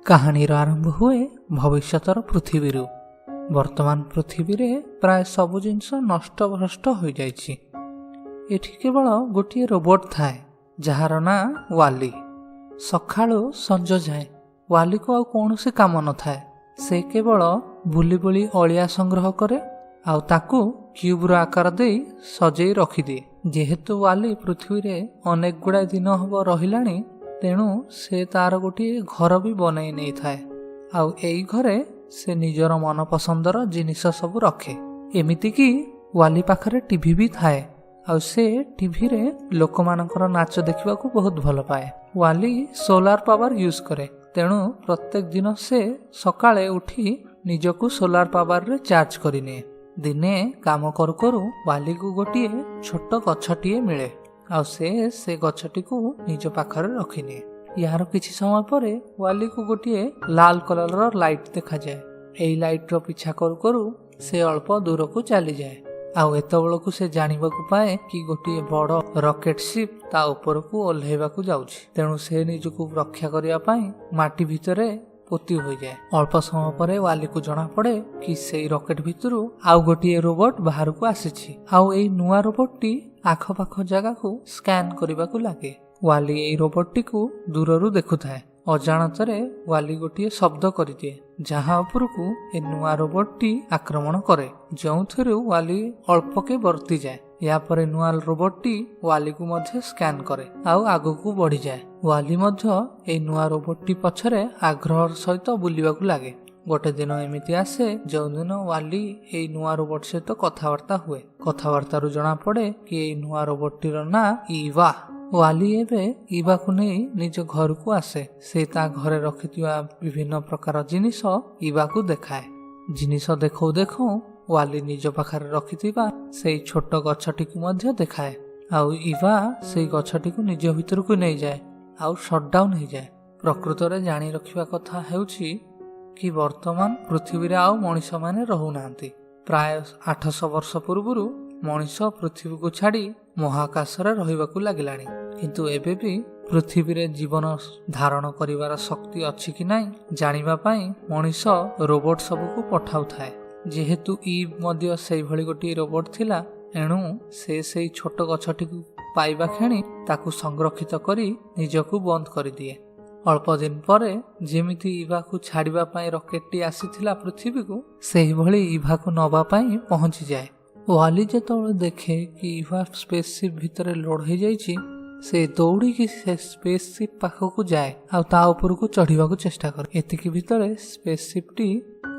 କାହାଣୀର ଆରମ୍ଭ ହୁଏ ଭବିଷ୍ୟତର ପୃଥିବୀରୁ। ବର୍ତ୍ତମାନ ପୃଥିବୀରେ ପ୍ରାୟ ସବୁ ଜିନିଷ ନଷ୍ଟଭ୍ରଷ୍ଟ ହୋଇଯାଇଛି। ଏଠି କେବଳ ଗୋଟିଏ ରୋବୋଟ ଥାଏ, ଯାହାର ନାଁ ୱାଲି। ସକାଳୁ ସଞ୍ଜ ଯାଏ ୱାଲିକୁ ଆଉ କୌଣସି କାମ ନଥାଏ। ସେ କେବଳ ବୁଲି ବୁଲି ଅଳିଆ ସଂଗ୍ରହ କରେ ଆଉ ତାକୁ କ୍ୟୁବ୍ର ଆକାର ଦେଇ ସଜେଇ ରଖିଦିଏ। ଯେହେତୁ ୱାଲି ପୃଥିବୀରେ ଅନେକ ଗୁଡ଼ାଏ ଦିନ ହେବ ରହିଲାଣି, ତେଣୁ ସେ ତାର ଗୋଟିଏ ଘର ବି ବନେଇ ନେଇଥାଏ ଆଉ ଏଇ ଘରେ ସେ ନିଜର ମନପସନ୍ଦର ଜିନିଷ ସବୁ ରଖେ। ଏମିତିକି ୱାଲି ପାଖରେ ଟିଭି ବି ଥାଏ ଆଉ ସେ ଟିଭିରେ ଲୋକମାନଙ୍କର ନାଚ ଦେଖିବାକୁ ବହୁତ ଭଲ ପାଏ। ୱାଲି ସୋଲାର ପାୱାର ୟୁଜ୍ କରେ, ତେଣୁ ପ୍ରତ୍ୟେକ ଦିନ ସେ ସକାଳେ ଉଠି ନିଜକୁ ସୋଲାର ପାୱାରରେ ଚାର୍ଜ କରିନିଏ। ଦିନେ କାମ କରୁ କରୁ ୱାଲିକୁ ଗୋଟିଏ ଛୋଟ ଗଛଟିଏ ମିଳେ ଆଉ ସେ ସେ ଗଛଟିକୁ ନିଜ ପାଖରେ ରଖିନିଏ। ଏହାର କିଛି ସମୟ ପରେ ୱାଲିକୁ ଗୋଟିଏ ଲାଲ କଲରର ଲାଇଟ୍ ଦେଖାଯାଏ। ଏଇ ଲାଇଟ୍ର ପିଛା କରୁ କରୁ ସେ ଅଳ୍ପ ଦୂରକୁ ଚାଲିଯାଏ ଆଉ ଏତେବେଳକୁ ସେ ଜାଣିବାକୁ ପାଏ କି ଗୋଟିଏ ବଡ଼ ରକେଟ ସିପ୍ ତା ଉପରକୁ ଓହ୍ଲେଇବାକୁ ଯାଉଛି। ତେଣୁ ସେ ନିଜକୁ ରକ୍ଷା କରିବା ପାଇଁ ମାଟି ଭିତରେ ପୋତି ହୋଇଯାଏ। ଅଳ୍ପ ସମୟ ପରେ ୱାଲିକୁ ଜଣାପଡ଼େ କି ସେଇ ରକେଟ ଭିତରୁ ଆଉ ଗୋଟିଏ ରୋବୋଟ ବାହାରକୁ ଆସିଛି ଆଉ ଏଇ ନୂଆ ରୋବୋଟଟି ଆଖପାଖ ଜାଗାକୁ ସ୍କାନ କରିବାକୁ ଲାଗେ। ୱାଲି ଏଇ ରୋବୋଟଟିକୁ ଦୂରରୁ ଦେଖୁଥାଏ। ଅଜାଣତରେ ୱାଲି ଗୋଟିଏ ଶବ୍ଦ କରିଦିଏ, ଯାହା ଉପରକୁ ଏ ନୂଆ ରୋବୋଟଟି ଆକ୍ରମଣ କରେ, ଯେଉଁଥିରୁ ୱାଲି ଅଳ୍ପକେ ବର୍ତ୍ତିଯାଏ। ଏହାପରେ ନୂଆ ରୋବୋଟଟି ୱାଲିକୁ ମଧ୍ୟ ସ୍କାନ କରେ ଆଉ ଆଗକୁ ବଢିଯାଏ। ୱାଲି ମଧ୍ୟ ଏଇ ନୂଆ ରୋବୋଟଟି ପଛରେ ଆଗ୍ରହର ସହିତ ବୁଲିବାକୁ ଲାଗେ। ଗୋଟେ ଦିନ ଏମିତି ଆସେ, ଯେଉଁଦିନ ୱାଲି ଏଇ ନୂଆ ରୋବୋଟ ସହିତ କଥାବାର୍ତ୍ତା ହୁଏ। କଥାବାର୍ତ୍ତାରୁ ଜଣାପଡ଼େ କି ଏଇ ନୂଆ ରୋବୋଟଟିର ନାଁ ଇଭା। ୱାଲି ଏବେ ଇଭାକୁ ନେଇ ନିଜ ଘରକୁ ଆସେ। ସେ ତା ଘରେ ରଖିଥିବା ବିଭିନ୍ନ ପ୍ରକାର ଜିନିଷ ଇଭାକୁ ଦେଖାଏ। ଜିନିଷ ଦେଖଉ ଦେଖଉ ୱାଲି ନିଜ ପାଖରେ ରଖିଥିବା ସେଇ ଛୋଟ ଗଛଟିକୁ ମଧ୍ୟ ଦେଖାଏ ଆଉ ଇଭା ସେଇ ଗଛଟିକୁ ନିଜ ଭିତରକୁ ନେଇଯାଏ ଆଉ ସଟଡାଉନ୍ ହେଇଯାଏ। ପ୍ରକୃତରେ ଜାଣି ରଖିବା କଥା ହେଉଛି କି ବର୍ତ୍ତମାନ ପୃଥିବୀରେ ଆଉ ମଣିଷମାନେ ରହୁନାହାନ୍ତି। ପ୍ରାୟ 800 ବର୍ଷ ପୂର୍ବରୁ ମଣିଷ ପୃଥିବୀକୁ ଛାଡ଼ି ମହାକାଶରେ ରହିବାକୁ ଲାଗିଲାଣି। କିନ୍ତୁ ଏବେ ବି ପୃଥିବୀରେ ଜୀବନ ଧାରଣ କରିବାର ଶକ୍ତି ଅଛି କି ନାହିଁ ଜାଣିବା ପାଇଁ ମଣିଷ ରୋବୋଟ ସବୁକୁ ପଠାଉଥାଏ। ଯେହେତୁ ଇଭ୍ ମଧ୍ୟ ସେଇଭଳି ଗୋଟିଏ ରୋବୋଟ ଥିଲା, ଏଣୁ ସେ ସେଇ ଛୋଟ ଗଛଟିକୁ ପାଇବା କ୍ଷଣି ତାକୁ ସଂରକ୍ଷିତ କରି ନିଜକୁ ବନ୍ଦ କରିଦିଏ। ଅଳ୍ପ ଦିନ ପରେ ଯେମିତି ଇଭାକୁ ଛାଡ଼ିବା ପାଇଁ ରକେଟଟି ଆସିଥିଲା ପୃଥିବୀକୁ, ସେହିଭଳି ଇଭାକୁ ନବା ପାଇଁ ପହଞ୍ଚିଯାଏ। ୱାଲି ଯେତେବେଳେ ଦେଖେ କି ଇଭା ସ୍ପେସସିପ୍ ଭିତରେ ଲୋଡ୍ ହେଇଯାଇଛି, ସେ ଦୌଡ଼ିକି ସେ ସ୍ପେସସିପ୍ ପାଖକୁ ଯାଏ ଆଉ ତା ଉପରକୁ ଚଢ଼ିବାକୁ ଚେଷ୍ଟା କରେ। ଏତିକି ଭିତରେ ସ୍ପେସସିପ୍ଟି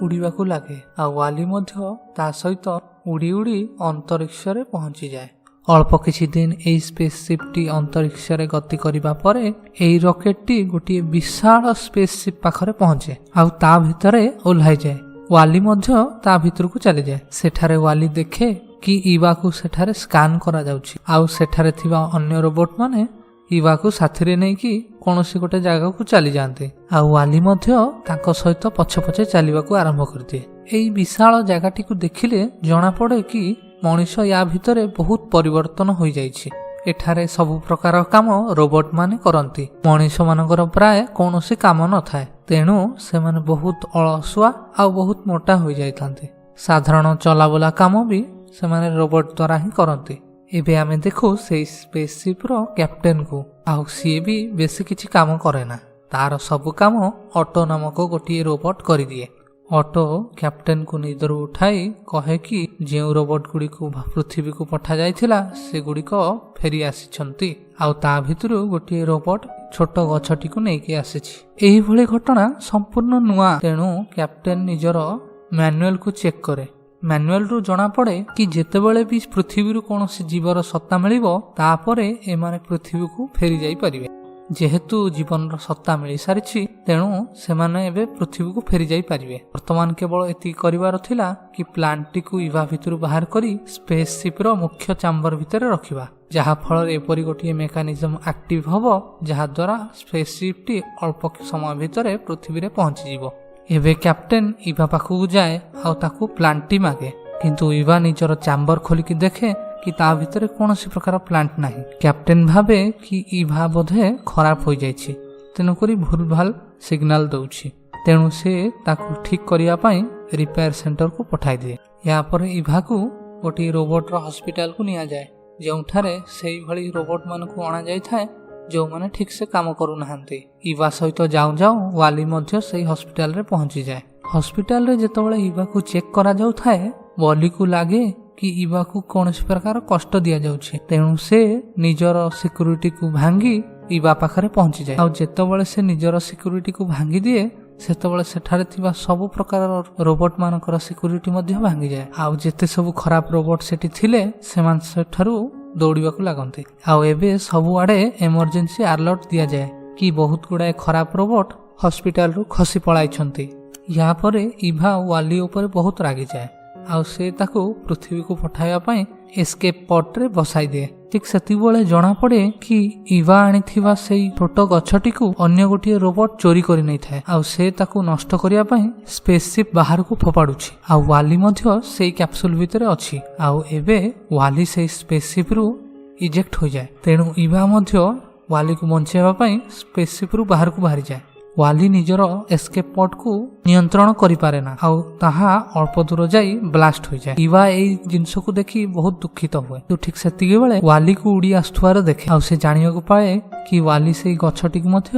ଉଡ଼ିବାକୁ ଲାଗେ ଆଉ ୱାଲି ମଧ୍ୟ ତା ସହିତ ଉଡ଼ି ଉଡ଼ି ଅନ୍ତରୀକ୍ଷରେ ପହଞ୍ଚିଯାଏ। ଅଳ୍ପ କିଛି ଦିନ ଏଇ ସ୍ପେସସିପ୍ଟି ଅନ୍ତରୀକ୍ଷରେ ଗତି କରିବା ପରେ ଏଇ ରକେଟଟି ଗୋଟିଏ ବିଶାଳ ସ୍ପେସସିପ୍ ପାଖରେ ପହଞ୍ଚେ ଆଉ ତା ଭିତରେ ଓହ୍ଲାଇଯାଏ। ୱାଲି ମଧ୍ୟ ତା ଭିତରକୁ ଚାଲିଯାଏ। ସେଠାରେ ୱାଲି ଦେଖେ କି ଇଭାକୁ ସେଠାରେ ସ୍କାନ କରାଯାଉଛି ଆଉ ସେଠାରେ ଥିବା ଅନ୍ୟ ରୋବୋଟ ମାନେ ଇଭାକୁ ସାଥିରେ ନେଇକି କୌଣସି ଗୋଟେ ଜାଗାକୁ ଚାଲିଯାଆନ୍ତି ଆଉ ୱାଲି ମଧ୍ୟ ତାଙ୍କ ସହିତ ପଛେ ପଛେ ଚାଲିବାକୁ ଆରମ୍ଭ କରିଦିଏ। ଏଇ ବିଶାଳ ଜାଗାଟିକୁ ଦେଖିଲେ ଜଣାପଡ଼େ କି ମଣିଷ ୟା ଭିତରେ ବହୁତ ପରିବର୍ତ୍ତନ ହୋଇଯାଇଛି। ଏଠାରେ ସବୁ ପ୍ରକାର କାମ ରୋବୋଟ ମାନେ କରନ୍ତି। ମଣିଷମାନଙ୍କର ପ୍ରାୟ କୌଣସି କାମ ନଥାଏ, ତେଣୁ ସେମାନେ ବହୁତ ଅଳସୁଆ ଆଉ ବହୁତ ମୋଟା ହୋଇଯାଇଥାନ୍ତି। ସାଧାରଣ ଚଲାବୁଲା କାମ ବି ସେମାନେ ରୋବୋଟ ଦ୍ୱାରା ହିଁ କରନ୍ତି। ଏବେ ଆମେ ଦେଖୁ ସେଇ ସ୍ପେସସିପ୍ର କ୍ୟାପ୍ଟେନକୁ ଆଉ ସିଏ ବି ବେଶୀ କିଛି କାମ କରେ ନା। ତାର ସବୁ କାମ ଅଟୋ ନାମକ ଗୋଟିଏ ରୋବୋଟ କରିଦିଏ। ଅଟୋ କ୍ୟାପ୍ଟେନକୁ ନିଦରୁ ଉଠାଇ କହେ କି ଯେଉଁ ରୋବୋଟ ଗୁଡ଼ିକୁ ପୃଥିବୀକୁ ପଠାଯାଇଥିଲା, ସେଗୁଡ଼ିକ ଫେରି ଆସିଛନ୍ତି ଆଉ ତା ଭିତରୁ ଗୋଟିଏ ରୋବୋଟ ଛୋଟ ଗଛଟିକୁ ନେଇକି ଆସିଛି। ଏହିଭଳି ଘଟଣା ସମ୍ପୂର୍ଣ୍ଣ ନୂଆ, ତେଣୁ କ୍ୟାପ୍ଟେନ ନିଜର ମ୍ୟାନୁଆଲକୁ ଚେକ୍ କରେ। ମ୍ୟାନୁଆଲରୁ ଜଣାପଡ଼େ କି ଯେତେବେଳେ ବି ପୃଥିବୀରୁ କୌଣସି ଜୀବର ସତ୍ତା ମିଳିବ, ତାପରେ ଏମାନେ ପୃଥିବୀକୁ ଫେରି ଯାଇପାରିବେ। ଯେହେତୁ ଜୀବନର ସତ୍ତା ମିଳିସାରିଛି, ତେଣୁ ସେମାନେ ଏବେ ପୃଥିବୀକୁ ଫେରି ଯାଇପାରିବେ। ବର୍ତ୍ତମାନ କେବଳ ଏତିକି କରିବାର ଥିଲା କି ପ୍ଲାଣ୍ଟଟିକୁ ଇଭା ଭିତରୁ ବାହାର କରି ସ୍ପେସ୍ ସିପ୍ର ମୁଖ୍ୟ ଚାମ୍ବର ଭିତରେ ରଖିବା, ଯାହା ଫଳରେ ଏପରି ଗୋଟିଏ ମେକାନିଜମ ଆକ୍ଟିଭ ହେବ, ଯାହାଦ୍ୱାରା ସ୍ପେସ୍ ସିପ୍ଟି ଅଳ୍ପ ସମୟ ଭିତରେ ପୃଥିବୀରେ ପହଞ୍ଚିଯିବ। ଏବେ କ୍ୟାପ୍ଟେନ ଇଭା ପାଖକୁ ଯାଏ ଆଉ ତାକୁ ପ୍ଲାଣ୍ଟଟି ମାଗେ। କିନ୍ତୁ ଇଭା ନିଜର ଚାମ୍ବର ଖୋଲିକି ଦେଖେ କି ତା ଭିତରେ କୌଣସି ପ୍ରକାର ପ୍ଲାଣ୍ଟ ନାହିଁ। କ୍ୟାପ୍ଟେନ ଭାବେ କି ଇଭା ବୋଧେ ଖରାପ ହୋଇଯାଇଛି। ତେଣୁକରି ଭୁଲଭାଲ ସିଗ୍ନାଲ ଦେଉଛି। ତେଣୁ ସେ ତାକୁ ଠିକ୍ କରିବା ପାଇଁ ରିପେୟାର ସେଣ୍ଟରକୁ ପଠାଇଦିଏ। ଏହାପରେ ଇଭାକୁ ଗୋଟିଏ ରୋବୋଟର ହସ୍ପିଟାଲକୁ ନିଆଯାଏ, ଯେଉଁଠାରେ ସେଇଭଳି ରୋବୋଟମାନଙ୍କୁ ଅଣାଯାଇଥାଏ ଯେଉଁମାନେ ଠିକ୍ସେ କାମ କରୁନାହାନ୍ତି। ଇଭା ସହିତ ଯାଉଁ ଯାଉଁ ୱାଲି ମଧ୍ୟ ସେଇ ହସ୍ପିଟାଲରେ ପହଞ୍ଚିଯାଏ। ହସ୍ପିଟାଲରେ ଯେତେବେଳେ ଇଭାକୁ ଚେକ୍ କରାଯାଉଥାଏ, ୱାଲିକୁ ଲାଗେ କି ଇଭାକୁ କୌଣସି ପ୍ରକାର କଷ୍ଟ ଦିଆଯାଉଛି। ତେଣୁ ସେ ନିଜର ସିକ୍ୟୁରିଟିକୁ ଭାଙ୍ଗି ଇଭା ପାଖରେ ପହଞ୍ଚିଯାଏ। ଆଉ ଯେତେବେଳେ ସେ ନିଜର ସିକ୍ୟୁରିଟିକୁ ଭାଙ୍ଗି ଦିଏ, ସେତେବେଳେ ସେଠାରେ ଥିବା ସବୁ ପ୍ରକାରର ରୋବୋଟ ମାନଙ୍କର ସିକ୍ୟୁରିଟି ମଧ୍ୟ ଭାଙ୍ଗିଯାଏ। ଆଉ ଯେତେ ସବୁ ଖରାପ ରୋବୋଟ ସେଠି ଥିଲେ, ସେମାନେ ସେଠାରୁ ଦୌଡ଼ିବାକୁ ଲାଗନ୍ତି। ଆଉ ଏବେ ସବୁଆଡ଼େ ଏମର୍ଜେନ୍ସି ଆଲର୍ଟ ଦିଆଯାଏ କି ବହୁତ ଗୁଡ଼ାଏ ଖରାପ ରୋବୋଟ ହସ୍ପିଟାଲରୁ ଖସି ପଳାଇଛନ୍ତି। ୟା ପରେ ଇଭା ୱାଲି ଉପରେ ବହୁତ ରାଗିଯାଏ ଆଉ ସେ ତାକୁ ପୃଥିବୀକୁ ପଠାଇବା ପାଇଁ ଏସ୍କେପ୍ ପଡ୍ରେ ବସାଇ ଦିଏ। ଠିକ୍ ସେତିକିବେଳେ ଜଣାପଡ଼େ କି ଇଭା ଆଣିଥିବା ସେଇ ଛୋଟ ଗଛଟିକୁ ଅନ୍ୟ ଗୋଟିଏ ରୋବୋଟ ଚୋରି କରି ନେଇଥାଏ ଆଉ ସେ ତାକୁ ନଷ୍ଟ କରିବା ପାଇଁ ସ୍ପେସସିପ୍ ବାହାରକୁ ଫୋପାଡୁଛି। ଆଉ ୱାଲି ମଧ୍ୟ ସେଇ କ୍ୟାପସୁଲ ଭିତରେ ଅଛି। ଆଉ ଏବେ ୱାଲି ସେଇ ସ୍ପେସସିପ୍ରୁ ଇଜେକ୍ଟ ହୋଇଯାଏ। ତେଣୁ ଇଭା ମଧ୍ୟ ୱାଲିକୁ ବଞ୍ଚାଇବା ପାଇଁ ସ୍ପେସସିପ୍ରୁ ବାହାରକୁ ବାହାରିଯାଏ। ୱାଲି ନିଜର ଏସ୍କେପ୍ ପଡ୍କୁ ନିୟନ୍ତ୍ରଣ କରିପାରେ ନା ଆଉ ତାହା ଅଳ୍ପ ଦୂର ଯାଇ ବ୍ଲାଷ୍ଟ ହୋଇଯାଏ। ଇଭା ଏଇ ଜିନିଷକୁ ଦେଖି ବହୁତ ଦୁଃଖିତ ହୁଏ। ତ ଠିକ୍ ସେତିକି ବେଳେ ୱାଲିକୁ ଉଡ଼ି ଆସୁଥିବାର ଦେଖେ ଆଉ ସେ ଜାଣିବାକୁ ପାଏ କି ୱାଲି ସେଇ ଗଛଟିକୁ ମଧ୍ୟ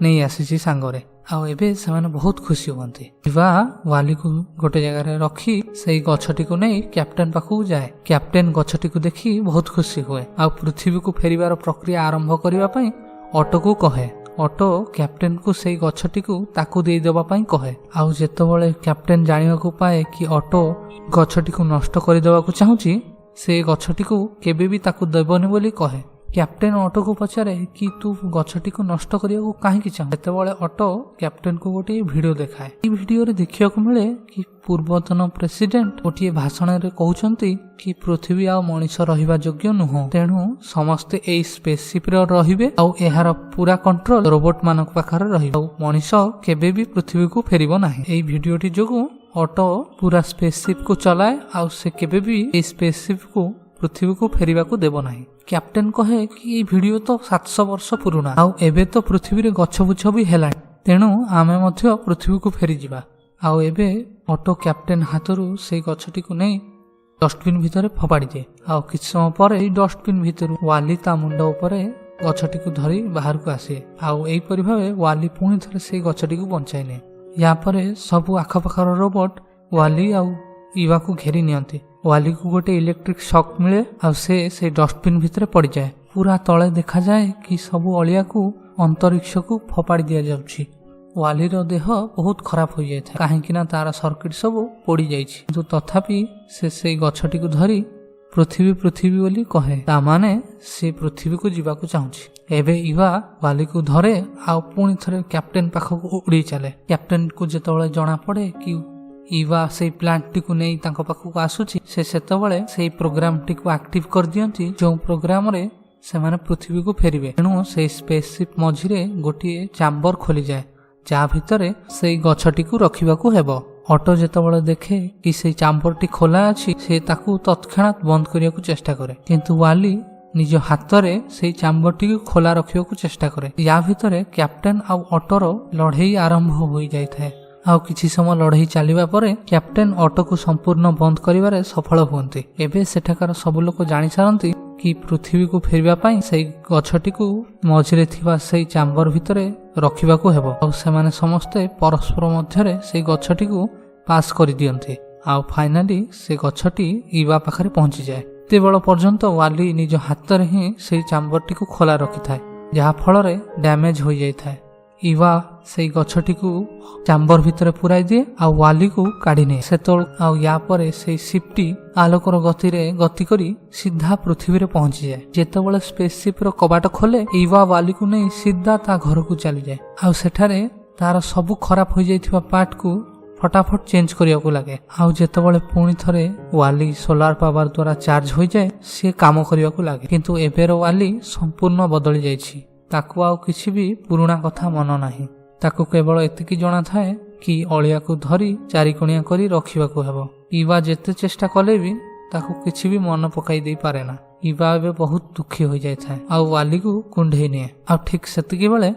ନେଇ ଆସିଛି ସାଙ୍ଗରେ। ଆଉ ଏବେ ସେମାନେ ବହୁତ ଖୁସି ହୁଅନ୍ତି। ଇଭା ୱାଲିକୁ ଗୋଟେ ଜାଗାରେ ରଖି ସେଇ ଗଛଟିକୁ ନେଇ କ୍ୟାପ୍ଟେନ ପାଖକୁ ଯାଏ। କ୍ୟାପ୍ଟେନ ଗଛଟିକୁ ଦେଖି ବହୁତ ଖୁସି ହୁଏ ଆଉ ପୃଥିବୀକୁ ଫେରିବାର ପ୍ରକ୍ରିୟା ଆରମ୍ଭ କରିବା ପାଇଁ ଅଟୋକୁ କହେ। ଅଟୋ କ୍ୟାପ୍ଟେନକୁ ସେଇ ଗଛଟିକୁ ତାକୁ ଦେଇଦେବା ପାଇଁ କହେ। ଆଉ ଯେତେବେଳେ କ୍ୟାପ୍ଟେନ ଜାଣିବାକୁ ପାଏ କି ଅଟୋ ଗଛଟିକୁ ନଷ୍ଟ କରିଦେବାକୁ ଚାହୁଁଛି, ସେ ଗଛଟିକୁ କେବେ ବି ତାକୁ ଦେବନି ବୋଲି କହେ। କ୍ୟାପ୍ଟେନ ଅଟୋକୁ ପଚାରେ କି ତୁ ଗଛଟିକୁ ନଷ୍ଟ କରିବାକୁ କାହିଁକି ଚାହୁଁ? ସେତେବେଳେ ଅଟୋ କ୍ୟାପ୍ଟେନକୁ ଗୋଟିଏ ଭିଡ଼ିଓ ଦେଖାଏ। ଏହି ଭିଡ଼ିଓରେ ଦେଖିବାକୁ ମିଳେ କି ପୂର୍ବତନ ପ୍ରେସିଡେଣ୍ଟ ଗୋଟିଏ ଭାଷଣରେ କହୁଛନ୍ତି କି ପୃଥିବୀ ଆଉ ମଣିଷ ରହିବା ଯୋଗ୍ୟ ନୁହଁ, ତେଣୁ ସମସ୍ତେ ଏଇ ସ୍ପେସସିପ୍ରେ ରହିବେ ଆଉ ଏହାର ପୁରା କଣ୍ଟ୍ରୋଲ ରୋବୋଟ ମାନଙ୍କ ପାଖରେ ରହିବ ଆଉ ମଣିଷ କେବେ ବି ପୃଥିବୀକୁ ଫେରିବ ନାହିଁ। ଏଇ ଭିଡ଼ିଓଟି ଯୋଗୁଁ ଅଟୋ ପୁରା ସ୍ପେସସିପ୍କୁ ଚଲାଏ ଆଉ ସେ କେବେ ବି ଏଇ ସ୍ପେସସିପ୍କୁ ପୃଥିବୀକୁ ଫେରିବାକୁ ଦେବ ନାହିଁ। କ୍ୟାପ୍ଟେନ କହେ କି ଏଇ ଭିଡ଼ିଓ ତ 700 ବର୍ଷ ପୁରୁଣା ଆଉ ଏବେ ତ ପୃଥିବୀରେ ଗଛ ବୁଛ ବି ହେଲାଣି, ତେଣୁ ଆମେ ମଧ୍ୟ ପୃଥିବୀକୁ ଫେରିଯିବା। ଆଉ ଏବେ ଅଟୋ କ୍ୟାପ୍ଟେନ ହାତରୁ ସେଇ ଗଛଟିକୁ ନେଇ ଡଷ୍ଟବିନ୍ ଭିତରେ ଫୋପାଡ଼ି ଦିଏ। ଆଉ କିଛି ସମୟ ପରେ ଏଇ ଡଷ୍ଟବିନ୍ ଭିତରୁ ୱାଲି ତା ମୁଣ୍ଡ ଉପରେ ଗଛଟିକୁ ଧରି ବାହାରକୁ ଆସେ। ଆଉ ଏହିପରି ଭାବେ ୱାଲି ପୁଣି ଥରେ ସେଇ ଗଛଟିକୁ ବଞ୍ଚାଇ ନିଏ। ୟା ପରେ ସବୁ ଆଖପାଖର ରୋବୋଟ ୱାଲି ଆଉ ଇଭାକୁ ଘେରି ନିଅନ୍ତି। ୱାଲିକୁ ଗୋଟେ ଇଲେକ୍ଟ୍ରିକ ସକ୍ ମିଳେ ଆଉ ସେ ସେଇ ଡଷ୍ଟବିନ୍ ଭିତରେ ପଡ଼ିଯାଏ। ପୁରା ତଳେ ଦେଖାଯାଏ କି ସବୁ ଅଳିଆକୁ ଅନ୍ତରିକ୍ଷକୁ ଫୋପାଡ଼ି ଦିଆଯାଉଛି। ୱାଲିର ଦେହ ବହୁତ ଖରାପ ହୋଇଯାଇଥାଏ, କାହିଁକି ନା ତାର ସର୍କିଟ ସବୁ ପୋଡ଼ି ଯାଇଛି। କିନ୍ତୁ ତଥାପି ସେ ସେଇ ଗଛଟିକୁ ଧରି ପୃଥିବୀ ପୃଥିବୀ ବୋଲି କହେ। ତା ମାନେ ସେ ପୃଥିବୀକୁ ଯିବାକୁ ଚାହୁଁଛି। ଏବେ ଇଭା ୱାଲିକୁ ଧରେ ଆଉ ପୁଣି ଥରେ କ୍ୟାପ୍ଟେନ ପାଖକୁ ଉଡ଼ି ଚାଲେ। କ୍ୟାପ୍ଟେନକୁ ଯେତେବେଳେ ଜଣା ପଡ଼େ କି ଇଭା ସେଇ ପ୍ଲାଣ୍ଟଟିକୁ ନେଇ ତାଙ୍କ ପାଖକୁ ଆସୁଛି, ସେ ସେତେବେଳେ ସେଇ ପ୍ରୋଗ୍ରାମଟିକୁ ଆକ୍ଟିଭ କରିଦିଅନ୍ତି, ଯେଉଁ ପ୍ରୋଗ୍ରାମରେ ସେମାନେ ପୃଥିବୀକୁ ଫେରିବେ। ତେଣୁ ସେଇ ସ୍ପେସସିପ୍ ମଝିରେ ଗୋଟିଏ ଚାମ୍ବର ଖୋଲିଯାଏ, ଯାହା ଭିତରେ ସେଇ ଗଛଟିକୁ ରଖିବାକୁ ହେବ। ଅଟୋ ଯେତେବେଳେ ଦେଖେ କି ସେଇ ଚାମ୍ବରଟି ଖୋଲା ଅଛି, ସେ ତାକୁ ତତ୍କ୍ଷଣାତ୍ ବନ୍ଦ କରିବାକୁ ଚେଷ୍ଟା କରେ। କିନ୍ତୁ ୱାଲି ନିଜ ହାତରେ ସେଇ ଚାମ୍ବରଟିକୁ ଖୋଲା ରଖିବାକୁ ଚେଷ୍ଟା କରେ। ୟା ଭିତରେ କ୍ୟାପ୍ଟେନ ଆଉ ଅଟୋର ଲଢ଼େଇ ଆରମ୍ଭ ହୋଇଯାଇଥାଏ। ଆଉ କିଛି ସମୟ ଲଢ଼େଇ ଚାଲିବା ପରେ କ୍ୟାପ୍ଟେନ ଅଟୋକୁ ସମ୍ପୂର୍ଣ୍ଣ ବନ୍ଦ କରିବାରେ ସଫଳ ହୁଅନ୍ତି। ଏବେ ସେଠାକାର ସବୁ ଲୋକ ଜାଣିସାରନ୍ତି କି ପୃଥିବୀକୁ ଫେରିବା ପାଇଁ ସେଇ ଗଛଟିକୁ ମଝିରେ ଥିବା ସେଇ ଚାମ୍ବର ଭିତରେ ରଖିବାକୁ ହେବ। ଆଉ ସେମାନେ ସମସ୍ତେ ପରସ୍ପର ମଧ୍ୟରେ ସେଇ ଗଛଟିକୁ ପାସ୍ କରିଦିଅନ୍ତି। ଆଉ ଫାଇନାଲି ସେ ଗଛଟି ଇଭା ପାଖରେ ପହଞ୍ଚିଯାଏ। ସେତେବେଳ ପର୍ଯ୍ୟନ୍ତ ୱାଲି ନିଜ ହାତରେ ହିଁ ସେଇ ଚାମ୍ବରଟିକୁ ଖୋଲା ରଖିଥାଏ, ଯାହା ଫଳରେ ଡ୍ୟାମେଜ ହୋଇଯାଇଥାଏ। ଇଭା ସେଇ ଗଛଟିକୁ ଚାମ୍ବର ଭିତରେ ପୁରାଇ ଦିଏ ଆଉ ୱାଲିକୁ କାଢି ନିଏ ସେତେବେଳେ। ଆଉ ୟା ପରେ ସେଇ ସିପ୍ଟି ଆଲୋକର ଗତିରେ ଗତି କରି ସିଧା ପୃଥିବୀରେ ପହଞ୍ଚିଯାଏ। ଯେତେବେଳେ ସ୍ପେସସିପ୍ର କବାଟ ଖୋଲେ, ଇଭା ୱାଲିକୁ ନେଇ ସିଧା ତା ଘରକୁ ଚାଲିଯାଏ ଆଉ ସେଠାରେ ତାର ସବୁ ଖରାପ ହୋଇଯାଇଥିବା ପାର୍ଟକୁ ଫଟାଫଟ ଚେଞ୍ଜ କରିବାକୁ ଲାଗେ। ଆଉ ଯେତେବେଳେ ପୁଣି ଥରେ ୱାଲି ସୋଲାର ପାୱାର ଦ୍ୱାରା ଚାର୍ଜ ହୋଇଯାଏ, ସିଏ କାମ କରିବାକୁ ଲାଗେ। କିନ୍ତୁ ଏବେର ୱାଲି ସମ୍ପୂର୍ଣ୍ଣ ବଦଳି ଯାଇଛି। ତାକୁ ଆଉ କିଛି ବି ପୁରୁଣା କଥା ମନ ନାହିଁ। ତାକୁ କେବଳ ଏତିକି ଜଣା ଥାଏ କି ଅଳିଆକୁ ଧରି ଚାରିକଣିଆ କରି ରଖିବାକୁ ହେବ। ଇଭା ଯେତେ ଚେଷ୍ଟା କଲେ ବି ତାକୁ କିଛି ବି ମନ ପକାଇ ଦେଇପାରେ ନା। ଇଭା ଏବେ ବହୁତ ଦୁଃଖୀ ହୋଇଯାଇଥାଏ ଆଉ ୱାଲିକୁ କୁଣ୍ଢେଇ ନିଏ। ଆଉ ଠିକ୍ ସେତିକି ବେଳେ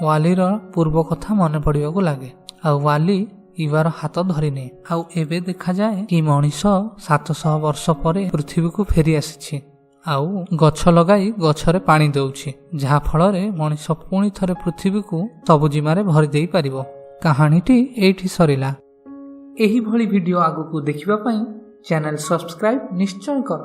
ୱାଲିର ପୂର୍ବ କଥା ମନେ ପଡ଼ିବାକୁ ଲାଗେ ଆଉ ୱାଲି ଇବାର ହାତ ଧରିନିଏ। ଆଉ ଏବେ ଦେଖାଯାଏ କି ମଣିଷ 700 ବର୍ଷ ପରେ ପୃଥିବୀକୁ ଫେରି ଆସିଛି ଆଉ ଗଛ ଲଗାଇ ଗଛରେ ପାଣି ଦେଉଛି, ଯାହା ଫଳରେ ମଣିଷ ପୁଣି ଥରେ ପୃଥିବୀକୁ ସବୁଜିମାରେ ଭରି ଦେଇପାରିବ। କାହାଣୀଟି ଏଇଠି ସରିଲା। ଏହିଭଳି ଭିଡ଼ିଓ ଆଗକୁ ଦେଖିବା ପାଇଁ ଚ୍ୟାନେଲ ସବସ୍କ୍ରାଇବ୍ ନିଶ୍ଚୟ କର।